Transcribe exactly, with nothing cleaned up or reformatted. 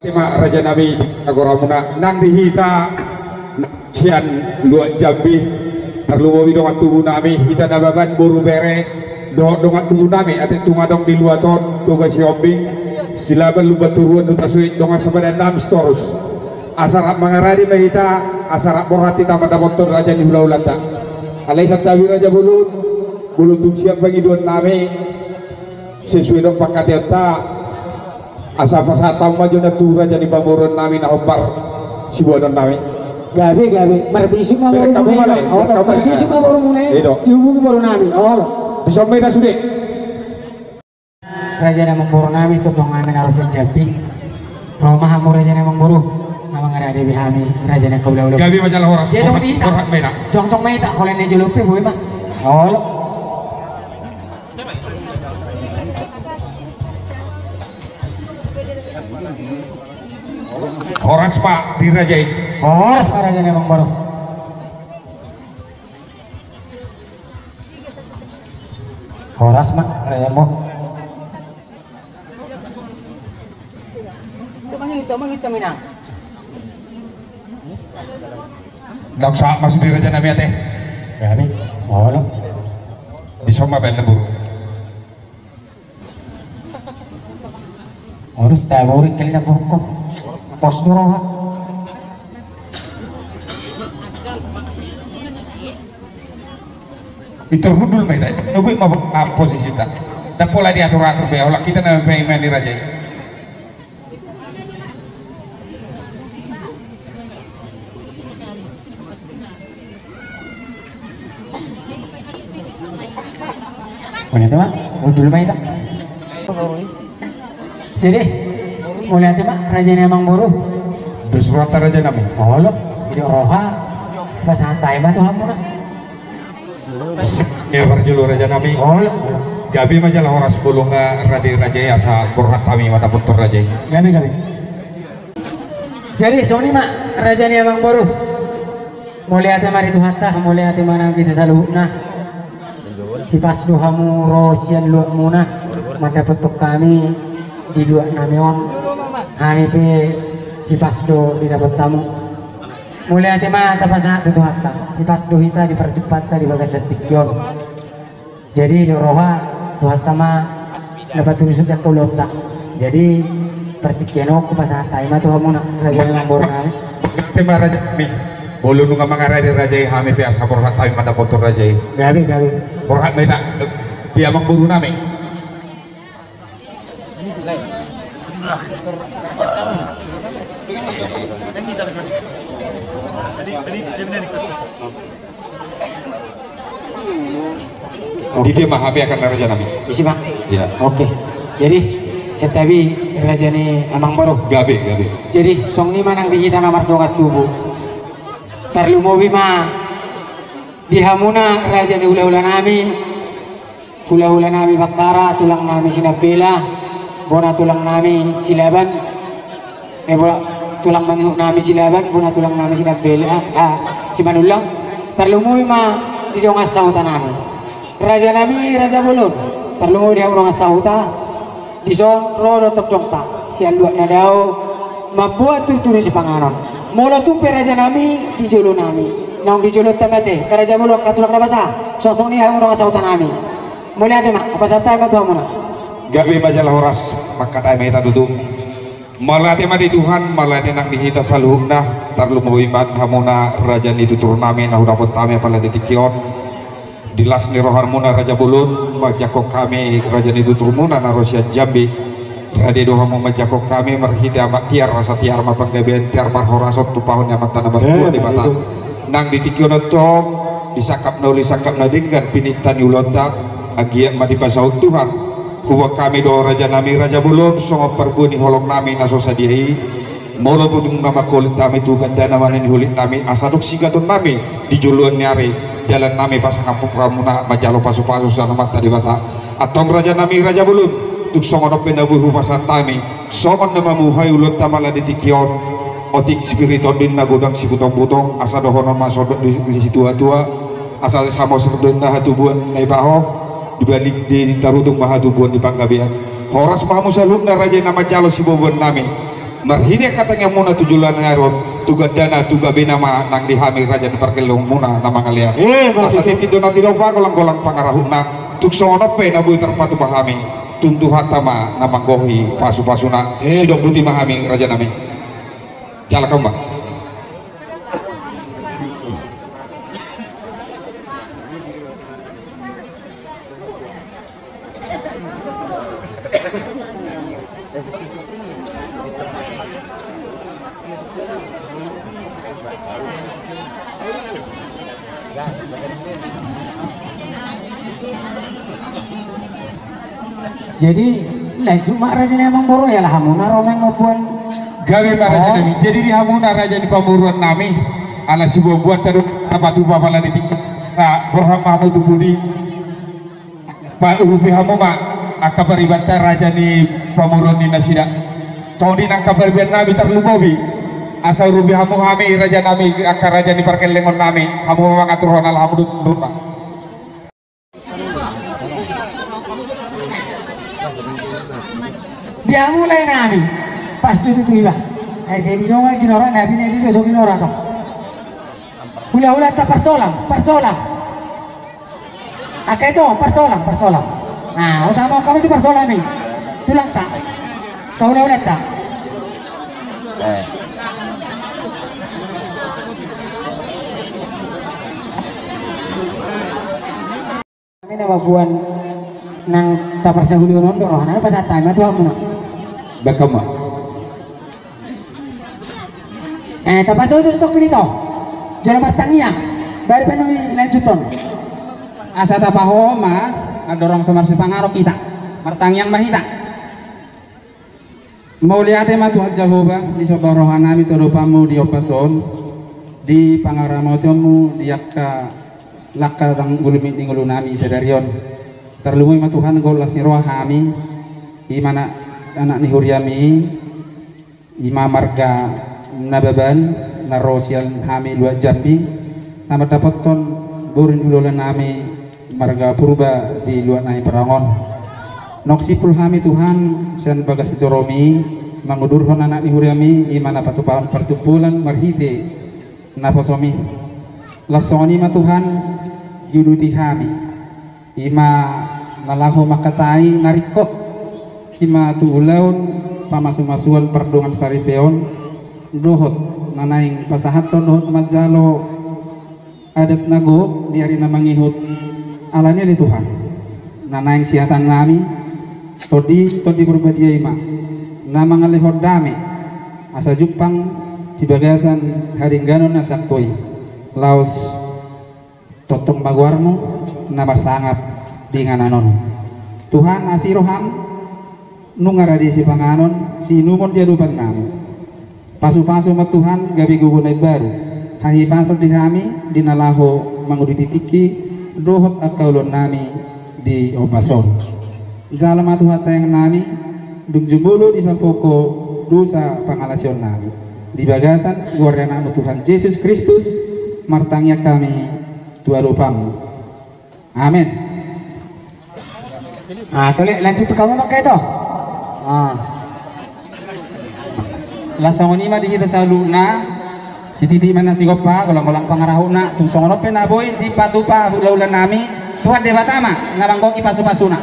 Ate ma raja nami di na goramuna nang di hita sian luat Jambi, tarlumobi dongan tubu nami, hita Nababan, boru, bere dohot dongan tubu nami ate tung adong di luat on, Toga Sihombing, Silaban, Lumban Toruan, Huta Suit, dongan sapadan nami Sitorus. Asa rap mangarade ma hita, asa rap borhat hita mandapothon raja ni hulahulanta. Alai santabi raja bolon, bolon tung sian pangidoan nami sesuai dohot pangkataionta. Asa pasahat hamu ma jolo tu raja ni pamoruon nami na hombar siboanon nami. Gabe, gabe. Marbisuk ma borumuna i. Marbisuk ma borumuna i. Dihubungi boru nami. Olo. Dison ma hita sude. Raja ni amangboru nami, tondong nami na ro sian Jambi. Ro ma hamu raja ni amangboru. Na mangarade be hami raja ni angka hulahula. Gabe ma jala horas. Borhat ma hita. Jongjong ma hita. Holan na jolo pe boi ma. Olo. Horas ma di raja i. Horas ma raja ni amangboru. Horas ma raja amangboru. Ndang sahat ma sude raja nami ate. Gabe. Olo. Dison ma baen na boru. Olo, taboru kali na boru. Pos do roha. Pintor hundul ma hita, ito nunggu ma posisita. Ndang pola diatur-atur be, holan hita na paimaon ni raja i. Mauliate ma, hundul ma hita. Jadi, mauliate ma raja ni amangboru. Dos rohanta raja nami. Olo, didok roha. Pasahat hami ma tu hamuna. Ia parjolo raja nami. Olo. Gabe ma jala horas, bolon nga rade raja i asa borhat hami mandapothon raja i. Gabe, gabe. Jadi songon i ma raja ni amangboru. Mauliate ma di Tuhanta, mauliate ma nang di hita saluhutna. Hipas do hamu ro sian luatmuna mandapothon hami di luat nami on. Hami pe hipas do didapot hamu. Mauliate ma tapasahat tu Tuhanta. Hipas do hita diparjumpanta di bagasan tingki on. Jadi didok roha, Tuhanta ma na patuduhon angka ulaonta. Jadi partingkian on hupasahat hami ma tu hamuna raja ni amangboru nami. Mauliate ma raja nami. Molo nunga mangarade raja i, hami pe asa borhat hami mandapothon raja i. Gabe, gabe. Borhat ma hita di amangboru nami. Di dia ma hape akan raja nami. Isi ma. Iya. Oke. Jadi santabi raja ni amangboru. Gabe, gabe. Jadi songon i ma nang di hita na mardongan tubu. Tarlumobi ma di hamuna raja ni hulahula nami. Hulahula nami Bakkara, tulang nami Sinambela, bona tulang nami Silaban, eh, bona tulang mangihut nami Silaban, bona tulang nami Sinambela, ah, Simanullang, tarlumobi ma di dongan sahuta nami. Raja nami, raja bolon, tarlumobi di hamu dongan sahuta, dison ro do tondongta, sian luat na dao, mamboan turituri sipanganon. Molo tung pe raja nami, di jolo nami, naung di jolonta ma ate, angka raja bolon, angka tulang na basa, songon i hamu dongan sahuta nami. Mauliate ma, hupasahat hami ma tu hamuna. Gabe ma jala horas, mangkatai ma hita tutu. Mauliate ma di Tuhan, mauliate nang di hita saluhutna, tarlumobi ma hamuna raja ni tutur nami na hudapot hami apala di tingki on. Di las ni rohamuna raja bolon, manjangkon hami raja ni tuturmuna na ro sian Jambi. Rade do hamu manjangkon hami marhite amak tiar, asa tiar ma panggabean, tiar parhorason tumpahon ni Amanta na martua Debata. Nang di tingki on antong, disangkap na uli sangkap na denggan pininta ni ulaonta, anggiat ma dipasaut Tuhan. Huboan hami do raja nami raja bolon songon parbue ni holong nami na so sadia i. Molo pe dung na mangholit hami tu gandana mana ni holit nami, asa dung sigaton nami di joloan ni ari, dalan nami pasangaphon hamuna manjalo pasupasu sian Amanta Debata. Antong raja nami raja bolon, tung songon on pe na boi hupasahat hami songon na mamuhai ulaonta apala di tingki on. Otik sipir ni tondi na godang sibutongbutong, asa dohonon ma sondok ni situatua, asa samo sirdohon na hatubuan na ipaho, dibalik di tarutung ma hatubuan ni panggabean. Horas ma hamu saluhutna raja na manjalo siboaboan nami. Marhite angka tangiangmuna tu joloan ni ari on, tu gandana tu gabena ma nang di hami raja ni pargellengonmuna na mangalean. Asa tintin do na tinopa, golang-golang pangarahutna, tung songon on pe na boi tarpatupa hami, tung Tuhanta ma na manggohi pasu-pasuna. Sidok boti ma hami rajanami. Jala kamba. Jadi, lanjut ma raja ni amangboru, ia lah hamuna ro nang mamboan. Gabe ma rajanami. Jadi di hamuna raja ni pamoruonnami, ala sibuan-buan tadu tapatupa pala di tingki. Nah, borhat ma hamu tu pudi. Paurupi hamu ma angka paribanna raja ni pamoruon ni nasida. Tong di angka paribannami tarlumobi. Asa urupi hamu hami rajanami angka raja ni pargellengonnami. Hamu ma mangaturhon ala hamu do rumah. Dia mulai nami. Pas tutu tu iba. Eh, saya di dongan kinora nabi neli beso kinora to. Hula-hula ta parsolam, parsolam. Angka itu parsolam, parsolam. Nah, utama kamu si parsolam ni. Tulang ta. Kau hula-hula ta. Kami na mamboan nang taparsahulihon on do rohana, pasahat hami ma tu hamuna. Bahen ma. Eh, tapasoso stok ini to. Jolo martangiang. Baru pe nunga lanjuton. Asa tapahohom ma, andorang so marsipanganon hita. Martangiang ma hita. Mauliate ma Tuhan Jahowa, disomba rohanami tu adopanmu di ombas on, di pangaramotionmu di angka langka nang gulmit ni ngolunami sadari on. Tarlumobi ma Tuhan, golas ni roha hami, i ma na anak ni huriami, i ma marga Nababan, na ro sian hami luat Jambi, na mandapothon boru ni hula-hulanami, marga Purba di luat nai Perangon. Nunga simpul hami Tuhan, sian bagas joromi, mangudurhon anak ni huriami, i ma na patupahon partumpulan marhite naposomi. Laos songon i ma Tuhan, diuduti hami. I ma na laho mangkatai na ringkot. I ma tu ulaon pamasu-masuon pardongan saripeon. Dohot, na naeng pasahathon dohot manjalo adat na gok di ari na mangihut, alani i Tuhan, na naeng siatannami, Tondi, Tondi Porbadia i ma, na mangalehon dame, asa jumpang di bagasan haringganon na sangko i, laos tongtong ma goarmu, na marsangap di inganan on. Tuhan, asi roham, nunga rade sipanganon, siinumon di adopannami. Pasu-pasu ma Tuhan, gabe gogo na imbaru. Hahipason di hami, di na laho manguduti tingki, dohot angka ulaonnami di ombas on. Jalo ma Tuhan tangiangnami, dung jumolo disampok Ho dosa pangalaosionnami. Di bagasan goar ni Anakmu Tuhan Jesus Kristus, martangiang hami tu adopanmu. Amen. Ah, tole, lanjut tu kamu pakai to. Ah. Laos songon i ma di hita saluhutna, sititi ma na sigompa, golang-golang pangarahutna, tung songon on pe na boi dipatupa hula-hulanami, Tuhan Debata ma na manggohi pasu-pasuna.